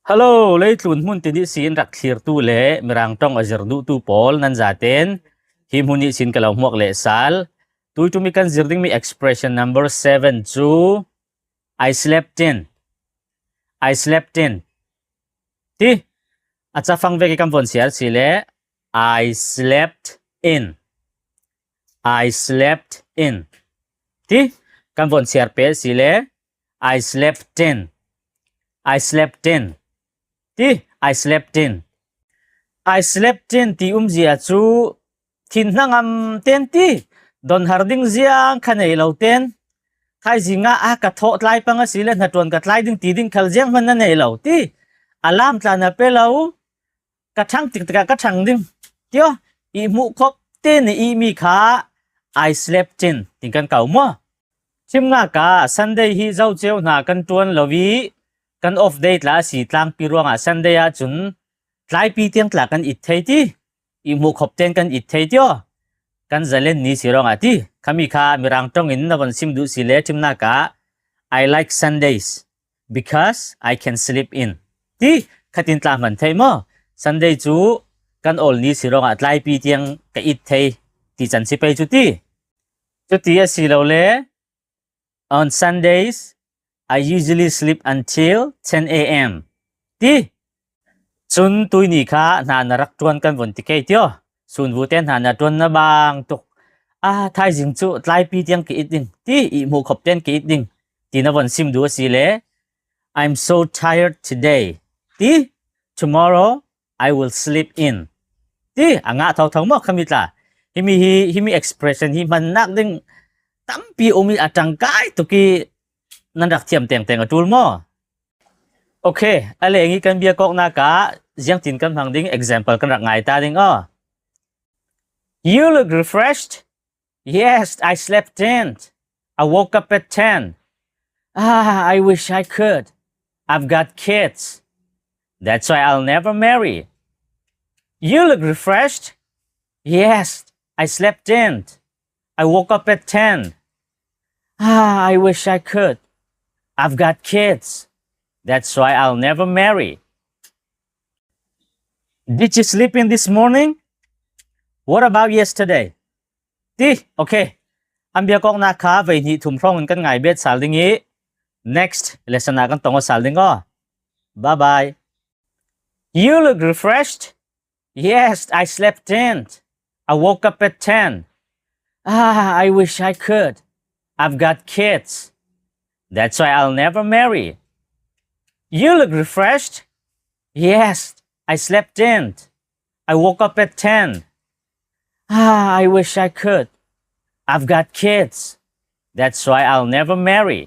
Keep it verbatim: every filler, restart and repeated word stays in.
Hello, leitlun hmun tin ihsin rak thlirtu le Mirang ṭong a zir duhtu pawl nan zaten hi hmun ihsin ka lo hmuak leh sal. Tuitumi kan zir dingmi expression number seven cu, "I slept in. I slept in." Ti, a cafang vek i kan von siar si le, "I slept in. I slept in." Ti, kan von siar peh si le, "I slept in. I slept in." Ti, "I slept in. I slept in," ti umzia cu thinhnangam ten ti, donhar ding ziang kha nei lo ten, thaizing ah, "A, ka thawh tlai pang a si le hnaṭuan ka tlai ding," ti ding khal ziang hman na nei lo ti, alarm tla na pe lo, "Ka ṭhang tik tikah ka ṭhang ding," ti aw, i hmuh khop te na ihmi kha "I slept in" tin kan ko maw? Thimnak ah Sunday hi zoceu hna kan ṭuan lo i kan off day tla a si tlangpi ruangah Sunday ahcun tlaipi tiang tla kan it thei ti, i hmuh khop ten kan it thei ti aw. Kan zalen ni si ruangah ti, khami kha Mirang ṭong in na von sim duh si le thimnak ah, "I like Sundays because I can sleep in," ti khatin tla hman thei maw? Sunday cu kan awl ni si ruangah tlaipi tiang ka it thei ti can si pei cu ti. Cuti a si lo le, "On Sundays, I usually sleep until ten a m" ti. Cun tuini kha hna na rak ṭuan kan von ti kei ti aw. Sunvu te hna na ṭuan na bang tuk. "A, thaizing cu tlaipi tiang ka it ding," ti, i hmuh khop ten ka it ding ti na von sim duh a si le, "I'm so tired today," ti, "Tomorrow I will sleep in," ti a ngah thotho maw khami tla? Himi hi, himi expression hi hmannak ding tampi um i a ṭangkai tuk i nan rak thiam tengteng a ṭul maw? Okay, a leng i kan biakawknak ah ziangtin kan hmang ding example kan rak ngai ta ding aw. "You look refreshed." "Yes, I slept in. I woke up at ten. Ah, I wish I could. I've got kids. That's why I'll never marry." "You look refreshed." "Yes, I slept in. I woke up at ten. Ah, I wish I could. I've got kids. That's why I'll never marry." "Did you sleep in this morning? What about yesterday?" Ti, okay. An biakawknak kha vei hnih thum hrawng in kan ngai bet sal ding i next lesson ah kan tong aw sal ding aw. Bye bye. "You look refreshed." "Yes, I slept in. I woke up at ten. Ah, I wish I could. I've got kids. That's why I'll never marry." "You look refreshed." "Yes, I slept in. I woke up at ten. Ah, I wish I could. I've got kids. That's why I'll never marry."